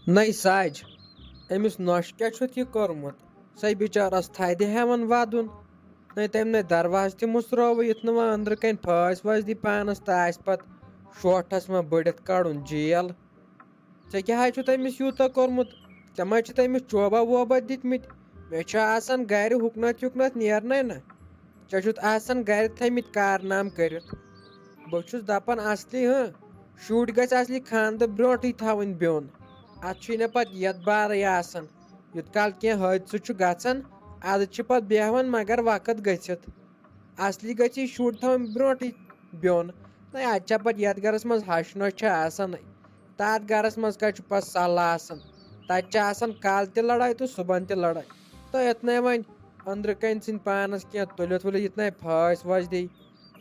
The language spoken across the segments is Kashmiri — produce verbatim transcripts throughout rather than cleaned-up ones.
نَے سَج، أمِس نۄشہِ کیٛاہ چھُتھ یہِ کوٚرمُت؟ سۄے بِچارَس تھدِ ہٮ۪وان وَدُن۔ نَے تٔمۍ نَے دروازٕ تہِ مُژرووُے، یُتھ نہٕ وۄنۍ أنٛدرٕ کَنۍ پھٲسۍ وٲسۍ دی پانَس تہٕ آسہِ پَتہٕ شوٹھَس منٛز بٔڑِتھ کَڑُن جیل۔ ژےٚ کیٛاہ حظ چھُتھ أمِس یوٗتاہ کوٚرمُت؟ ژےٚ ما چھِتھ أمِس چوبہ ووبہ دِتمٕتۍ؟ مےٚ چھُ آسان گَرِ ہُکنَتھ یُکنَتھ نیرنَے نہ۔ ژےٚ چھُتھ آسان گَرِ تھٲمٕتۍ کارنامہٕ کٔرِتھ۔ بہٕ چھُس دَپان اَصلی، ہٕنٛہ، شُرۍ گژھِ اَصلی خانٛدٕ برونٛٹھٕے تھاوٕنۍ بیوٚن۔ اَتھ چھُے نہٕ پَتہٕ یَتھ بارٕے آسان۔ یُتھ کال کینٛہہ حٲدثہٕ چھُ گژھان، اَدٕ چھِ پَتہٕ بیٚہوان مگر وقت گٔژھِتھ۔ اَصلی گژھِ یہِ شُرۍ تھاوٕنۍ برونٛٹھٕے بیوٚن۔ تہٕ اَتہِ چھا پَتہٕ یَتھ گَرَس منٛز ہَش نۄش چھِ آسانٕے۔ تَتھ گَرَس منٛز کَتہِ چھُ پَتہٕ صلاح آسان؟ تَتہِ چھِ آسان کالہٕ تہِ لَڑٲے تہٕ صُبحَن تہِ لَڑٲے۔ تہٕ یُتھ نَے وۄنۍ أنٛدرٕ کَنۍ ژھٕنۍ پانَس کینٛہہ تُلِتھ ؤلِتھ، یُتھ نَے پھٲسۍ وٲسۍ دی،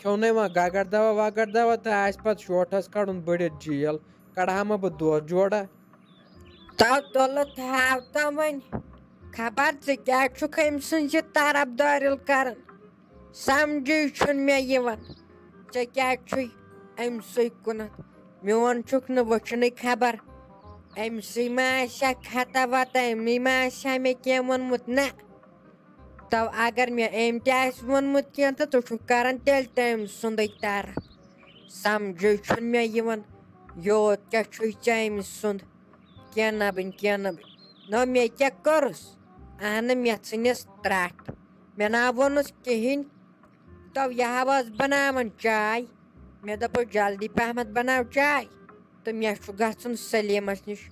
کھیوٚو نَے وۄنۍ گَگر دَوا وَگر دَوا تہٕ آسہِ پَتہٕ شوٹھَس کَڑُن بٔڑِتھ جیل، کَڑٕ ہا ما بہٕ دۄہ جوڑا؟ تو تُلہٕ تھاو تو وۄنۍ۔ خبر ژٕ کیٛاہ چھُکھ أمۍ سٕنٛز یہِ طرفدٲرِل کران؟ سمجھٕے چھُنہٕ مےٚ یِوان۔ ژےٚ کیٛاہ چھُے أمۍ سٕے کُنتھ؟ میون چھُکھ نہٕ وٕچھنٕے خبر۔ أمۍ سٕے ما آسہِ ہا خطا وطا، أمۍ ما آسہِ ہا مےٚ کینٛہہ ووٚنمُت؟ نہ۔ تو اگر مےٚ أمۍ تہِ آسہِ ووٚنمُت کینٛہہ تہٕ ژٕ چھُکھ کران تیٚلہِ تہِ أمۍ سُنٛدٕے طرف۔ سمجھٕے چھُنہٕ مےٚ یِوان، یوت کیٛاہ چھُے ژےٚ أمۍ سُنٛد؟ کینٛہہ نہ بٕنۍ، کینٛہہ نہ بٕنۍ۔ نو مےٚ کیٛاہ کوٚرُس؟ اہنہٕ، مےٚ ژھٕنِس ترٛٹھ۔ مےٚ نہ ووٚنُس کِہیٖنۍ۔ تو یہِ ہا ٲس بناوان چاے۔ مےٚ دوٚپُس، "جلدی پہمتھ بناو چاے تہٕ مےٚ چھُ گژھُن سلیٖمس نِش۔"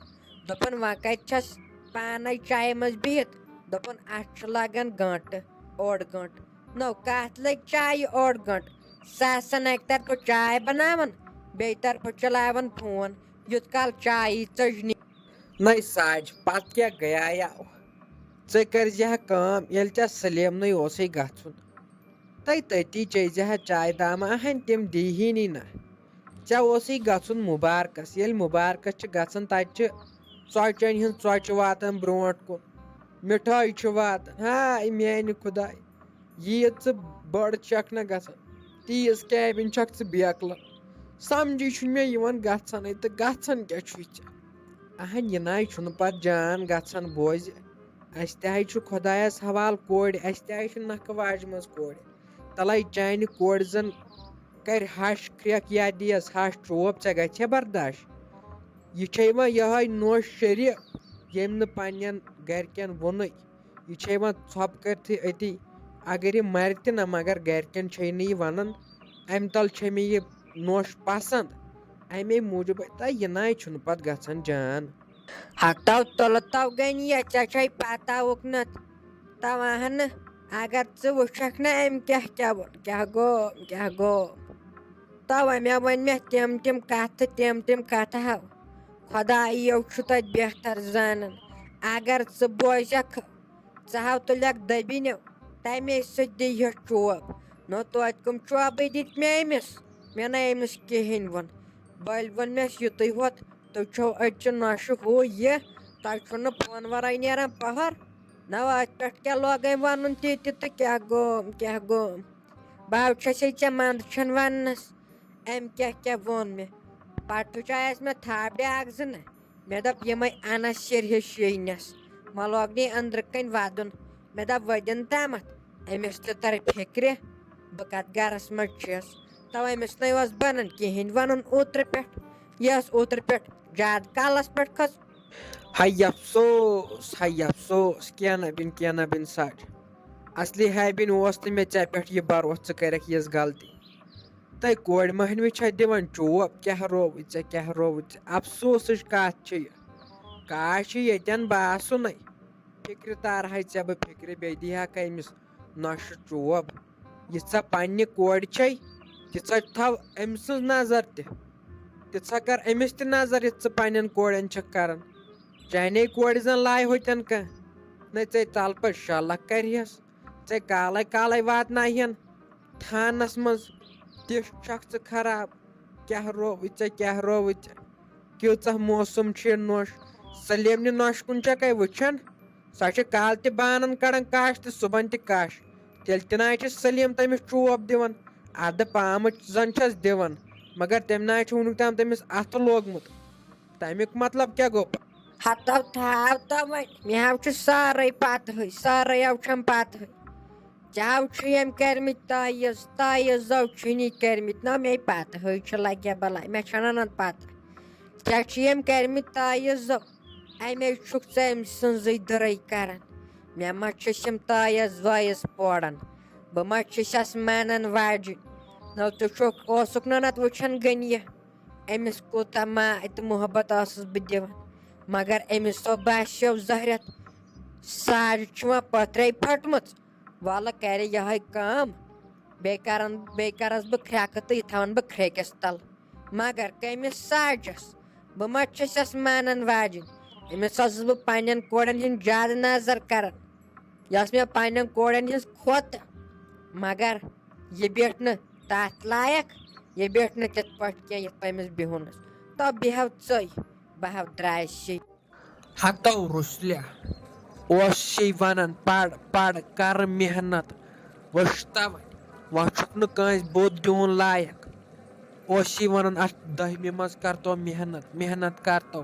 دوٚپُن، "وۄنۍ کتہِ چھس پانے چایہِ منٛز بِہِتھ؟" دوٚپُن، "اتھ چھُ لگان گٲنٹہٕ، اوٚڑ گٲنٹہٕ۔" نو کتھ لٔگۍ چایہِ اوٚڑ گٲنٹہٕ؟ سۄ آسان اکہِ طرفہٕ چاے بناوان، بیٚیہِ طرفہٕ چلاوان فون، یوت کال چایی ژٔج نہٕ۔ نَے سَج، پتہٕ کیٛاہ گٔیایو؟ ژٕ کٔرۍ زِ ہا کٲم، ییٚلہِ ژےٚ سلیمنٕے اوسُے گژھُن، تہٕ تٔتی چیٚیہِ زِ ہا چایہِ دامہ، اہن تِم دیٖہی نہٕ۔ ژےٚ اوسُے گژھُن مُبارکس، ییٚلہِ مُبارکس چھِ گژھان، تتہِ چھِ ژۄچن ہٕنٛز ژۄچہِ واتان برونٛٹھ کُن، مِٹھٲے چھِ واتان۔ ہاے میانہِ خداے، ییٖژ ژٕ بٔڑ چھکھ نہ گژھان، تیٖژ کیبن چھکھ ژٕ بیکلہٕ۔ سمجھے چھُنہٕ مےٚ یِوان گژھنٕے تہٕ گژھان کیٛاہ چھُے ژےٚ؟ اہن، یہِ نَے چھُنہٕ پتہٕ جان گژھان، بوزِ۔ اَسہِ تہِ ہَے چھُ خۄدایَس حوالہٕ کورِ، اَسہِ تہِ ہَے چھُ نَکھٕ واجمٕژ کورِ۔ تَلَے چانہِ کورِ زَن کَرِ ہَش کرٛٮ۪کھ یا دِیَس ہَش چوب، ژےٚ گژھِ برداش؟ یہِ چھے وۄنۍ یِہوٚے نوش شریٖف، ییٚمۍ نہٕ پنٛنٮ۪ن گَرِکٮ۪ن ووٚنُے۔ یہِ چھے وۄنۍ ژھۄپہٕ کٔرتھٕے أتی۔ اگر یہِ مَرِ تہِ نہ، مگر گَرِکٮ۪ن چھے نہٕ یہِ وَنان۔ اَمہِ تَل چھے مےٚ یہِ نوش پَسنٛد۔ اَمے موٗجوٗب، تہٕ یہِ نَے چھُنہٕ پَتہٕ گژھان جان۔ ہتو تُلہٕ تو گٔنۍ یہِ، ژےٚ چھے پتہ اُکنتھ۔ تو اہنہٕ، اگر ژٕ وٕچھکھ نہ أمۍ کیٛاہ کیٛاہ ووٚن، کیٛاہ گوٚو، کیٛاہ گوٚو۔ تو مےٚ ؤنۍ مےٚ تِم تِم کتھٕ، تِم تِم کتھٕ ہاو۔ خۄدایو چھُ تتہِ بہتر زانان۔ اگر ژٕ بوزکھ، ژٕ ہاو تُلکھ دٔبِنیو، تمے سۭتۍ دی ہیٚٹھ چوب۔ نو توتہِ کٕم چوبٕے دِتۍ مےٚ أمِس؟ مےٚ نہ أمِس کِہیٖنۍ ووٚن۔ بٔلۍ ووٚن مےٚ یُتُے ہوت، تُہۍ چھِو أڑۍ چہِ نۄشہِ ہُہ یہِ، تۄہہِ چھُو نہٕ فون ورٲے نیران پہر۔ نہ، أتھۍ پٮ۪ٹھ کیٛاہ لوگے وَنُن تہِ تہِ تہٕ کیٛاہ گوٚو، کیٛاہ گوٚو؟ بہٕ ہاو چھَسے ژےٚ منٛدٕ چھَن وَننَس، أمۍ کیٛاہ کیٛاہ ووٚن مےٚ۔ پَتہٕ پھُچایَس مےٚ تھاپھ بیٛاکھ زٕ نہ۔ مےٚ دوٚپ، یِمَے اَنَس سِرِ ہِش شیٖنَس، ما لوگ نہٕ یہِ أنٛدرٕ کَنۍ وَدُن۔ مےٚ دوٚپ، وۄنۍ دِن تامَتھ، أمِس تہِ تَرِ فِکرِ، بہٕ کَتھ گَرَس منٛز چھَس۔ تَوَے أمِس نَے اوس بَنان کِہیٖنۍ وَنُن اوترٕ پٮ۪ٹھ۔ یہِ ٲس اوترٕ پٮ۪ٹھ زیادٕ کالَس پٮ۪ٹھ کھٔژ۔ ہَے افسوس، ہَے افسوس، کینٛہہ نہ بِن، کینٛہہ نہ بِن سَج۔ اَصلی ہے بِن اوس نہٕ مےٚ ژےٚ پٮ۪ٹھ یہِ بَروسہٕ، ژٕ کَرٮ۪کھ یِژھ غلطی۔ تَے کورِ مٔہنوِ چھےٚ دِوان چوب، کیٛاہ رووُے ژےٚ، کیٛاہ رووُے ژےٚ؟ افسوسٕچ کَتھ چھِ یہِ۔ کاش یہِ ییٚتٮ۪ن بہٕ آسُن نَے۔ فِکرِ تارہَے ژےٚ بہٕ فِکرِ، بیٚیہِ دیٖہَکھ أمِس نۄشہِ چوب۔ یہِ ژےٚ پنٛنہِ کورِ چھے، تِژھا تھاو أمۍ سٕنٛز نظر تہِ۔ تِژھا کر أمِس تہِ نظر، یِتھ ژٕ پنٛنٮ۪ن کورٮ۪ن چھَکھ کران۔ چانے کورِ زَن لایہِ ہوتٮ۪ن کانٛہہ۔ نَے ژے تَلہٕ پَتہٕ شےٚ لَچھ کَرِہَس۔ ژے کالَے کالَے واتناوہَن تھانَس منٛز۔ تِژھ چھَکھ ژٕ خراب۔ کیٛاہ رووُے ژےٚ، کیٛاہ رووُے ژےٚ؟ کیُتھ موسم چھُ یہِ نوٚش۔ سلیمنہِ نۄشہِ کُن چھَکھَے وٕچھان؟ سۄ چھِ کالہٕ تہِ بانَن کَڑان کَش تہٕ صُبحَن تہِ کَش۔ تیٚلہِ تہِ نَے چھِ سلیٖم تٔمِس چوب دِوان۔ اَدٕ پامہٕ زَن چھَس دِوان، مگر تٔمۍ نَے چھُ وٕنیُک تام تٔمِس اَتھٕ لوگمُت۔ تَمیُک مطلب کیٛاہ گوٚو؟ ہتو تھاو تو وۄنۍ، مےٚ ہاو چھُ سٲرٕے پتہٕے، سٲرٕے ہاو چھَم پتہٕے۔ ژےٚ ہاو چھُ ییٚمۍ کٔرمٕتۍ تٲیٖز، تٲیٖزو چھُنی کٔرمٕتۍ نہ مےٚ پتہٕے چھِ لگیا بلاے، مےٚ چھَنہٕ نہ پتہ۔ ژےٚ چھِ ییٚمۍ کٔرمٕتۍ تٲیٖزو، اَمے چھُکھ ژٕ أمۍ سٕنٛزٕے دٕرٕے کران۔ مےٚ ما چھِس یِم تٲیٖز وٲیٖز پوران، بہٕ ما چھِسَس مانان واجِنۍ؟ نہ ژٕ چھُکھ، اوسُکھ نہ نتہٕ وٕچھان غنیہ، أمِس کوٗتاہ ما تہٕ محبت ٲسٕس بہٕ دِوان، مگر أمِس سۄ باسیو زہرٮ۪تھ ساڑِ چھِ وۄنۍ پٔتھرَے پھٔٹمٕژ۔ وَلہٕ کَرِ یِہوٚے کٲم، بیٚیہِ کَرَن، بیٚیہِ کَرَس بہٕ کھرٛٮ۪کہٕ تہٕ یہِ تھاوَن بہٕ کھرٛٮ۪کِس تَل۔ مگر کٔمِس ساڑٮ۪س؟ بہٕ ما چھَسَس مانَن واجِنۍ؟ أمِس ٲسٕس بہٕ پنٛنٮ۪ن کورٮ۪ن ہِنٛدۍ زیادٕ نظر کَران۔ یۄس مےٚ پنٛنٮ۪ن کورٮ۪ن ہِنٛز کھۄتہٕ، مگر یہِ بیٖٹھ نہٕ تَتھ لایق، یہِ بیٖٹھ نہٕ تِتھ پٲٹھۍ کینٛہہ، یِتھ پٲٹھۍ أمِس بِہُن اوس۔ تو بیٚہو ژٕے، بہٕ ہاو درٛایسے۔ ہتو رُسلیا اوس شی ونان، "پڑ، پڑ، کر محنت، وٕچھتو وۄنۍ، وۄنۍ چھُکھ نہٕ کٲنٛسہِ بوٚد دیُن لایق۔" اوس شی ونان، "اتھ دٔہمہِ منٛز کر تو محنت، محنت کر تو۔"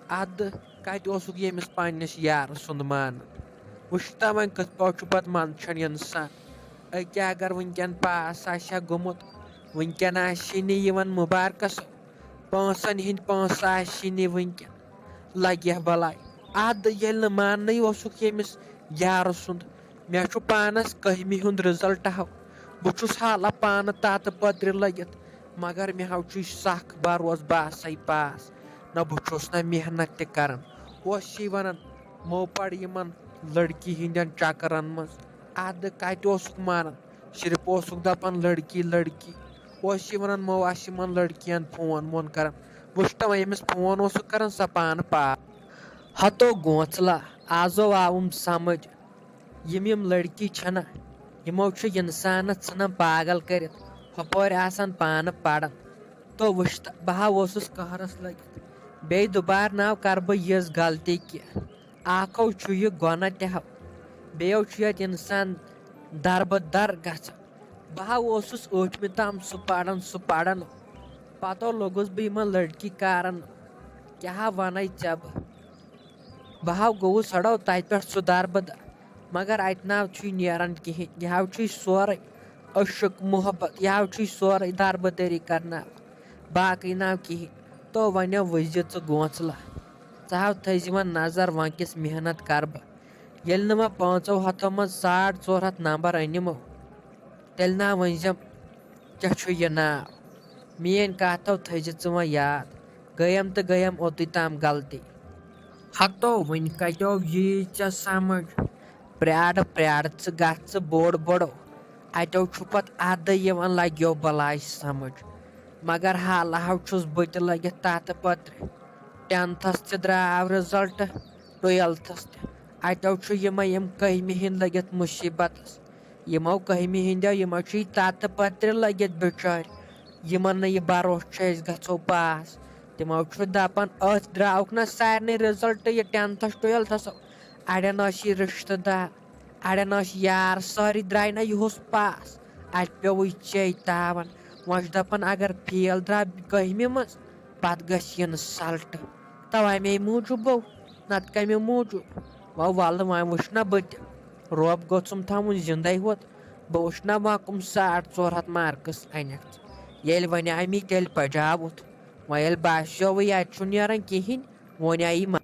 ادٕ کتہِ اوسُکھ ییٚمِس پننِس یارٕ سُنٛد مانان؟ وٕچھتو وۄنۍ کِتھ پٲٹھۍ چھُ پتہٕ منٛدچھان انسان۔ أکیٛاہ اگر وٕنکٮ۪ن پاس آسہِ ہا گوٚمُت، وٕنکٮ۪ن آسہِ ہے نہٕ یِوان مُبارکس، پونٛسن ہٕنٛدۍ پونٛسہٕ آسہِ ہے نہٕ وٕنکٮ۪ن۔ لگہِ ہا بلاے۔ ادٕ ییٚلہِ نہٕ ماننٕے اوسُکھ ییٚمِس یارٕ سُنٛد، مےٚ چھُ پانس کٔہمہِ ہُنٛد رِزلٹ ہاو۔ بہٕ چھُس حالہ پانہٕ تتہٕ پٔترِ لٔگِتھ، مگر مےٚ ہاو چھُے سخ بروسہٕ، بہٕ آسے پاس۔ نہ بہٕ چھُس نہ محنت تہِ کران۔ اوس یی ونان، مو پڑ یِمن لڑکی ہٕنٛدٮ۪ن چکرن منٛز۔ ادٕ کتہِ اوسُکھ مانان؟ صرف اوسُکھ دپان، "لڑکی، لڑکی۔" اوس یہِ ونان، مو آسہِ یِمن لڑکین فون وون کران۔ وٕچھتو وۄنۍ ییٚمِس فون اوسُکھ کران، سۄ پانہٕ پاس۔ ہتو گونٛژلا، آزو آوُم سمجھ، یِم یِم لڑکی چھَنہ، یِمو چھُ اِنسانَس ژھٕنان پاگل کٔرِتھ، ہُپٲرۍ آسان پانہٕ پَران۔ تو وٕچھ تہٕ، بہٕ ہا اوسُس قہرَس لٔگِتھ، بیٚیہِ دُبارٕ ناو کَرٕ بہٕ یِژھ غلطی کینٛہہ۔ اَکھ ہو چھُ یہِ گۄناہ تہِ ہو، بیٚیہِ ہو چھُ یَتھ اِنسان دَربہٕ دَر گژھان۔ بہٕ ہا اوسُس ٲٹھمہِ تام سُہ پَران، سُہ پَران، پَتہٕ لوٚگُس بہٕ یِمَن لٔڑکی کارَن، کیٛاہ ہا وَنَے ژےٚ بہٕ۔ بہٕ ہا گوٚوُس سڑو تتہِ پٮ۪ٹھ سُہ دَربہٕ دَر، مگر اَتہِ ناو چھُے نیران کِہیٖنۍ، یہِ ہاو چھُے سورُے عشق محبت، یہِ ہاو چھُے سورُے دَربہٕ دٔری کرناوان، باقٕے ناو کِہیٖنۍ۔ تو وَنیو وٕچھ زِ ژٕ گونٛژلا، ژٕ ہاو تھٲیزِ وۄنۍ نظر وۄنۍ کِژھ محنت کَرٕ بہٕ۔ ییٚلہِ نہٕ وۄنۍ پانٛژو ہَتو منٛز ساڑ ژور ہَتھ نمبر أنِمو، تیٚلہِ نا ؤنۍزٮ۪م ژےٚ چھُ یہِ ناو۔ میٛٲنۍ کَتھ تھٲوزِ ژٕ وۄنۍ یاد، گٔیم تہٕ گٔیم اوٚتُے تام غلطی۔ ہتو وٕنہِ کَتیو یی ژےٚ سمجھ؟ پرٛارٕ پرٛارٕ ژٕ گژھ ژٕ بوٚڑ بوٚڑو، اَتیو چھُ پتہٕ اَدٕ یِوان لگیو بلاے سمجھ۔ مگر حالہٕ ہاو چھُس بہٕ تہِ لٔگِتھ تَتھ پترِ، ٹینتھس تہِ درٛاو رِزلٹ، ٹُویلتھس تہِ۔ اَتیو چھُ یِمے یِم کٔہمہِ ہِنٛدۍ لٔگِتھ مُصیبتس۔ یِمو کٔہمہِ ہِنٛدیو، یِمو چھُ یہِ تَتہٕ پترِ لٔگِتھ بِچٲرۍ، یِمن نہٕ یہِ بروسہٕ چھُ أسۍ گژھو پاس۔ تِمو چھُ دپان، أتھۍ درٛاوُکھ نہ سارنٕے رِزلٹ یہِ ٹینتھس ٹُویلتھس۔ اڑٮ۪ن ٲسۍ یہِ رشتہٕ دار، اڑٮ۪ن ٲسۍ یار، سٲری درٛاے نہ یِہُس پاس۔ اَتہِ پیوٚوُے ژے تاوان۔ وۄنۍ چھُ دپان، اگر فیل درٛاو کٔہمہِ منٛز، پتہٕ گژھِ یِنہٕ سلٹ۔ توے مے موٗجوٗب گوٚو، نتہٕ کمہِ موٗجوٗب؟ وۄنۍ ولہٕ وۄنۍ وٕچھ نہ بہٕ تہِ۔ رۄب گوٚژھُم تھاوُن زِندَے ہوت۔ بہٕ وٕچھ نہ وۄنۍ کٕم ساڑ ژور ہَتھ مارکٕس اَنٮ۪کھ ژٕ۔ ییٚلہِ وۄنۍ آیہِ مےٚ تیٚلہِ پجاوُتھ۔ وۄنۍ ییٚلہِ باسیووُے اَتہِ چھُنہٕ نیران کِہیٖنۍ، وۄنۍ آیی ما۔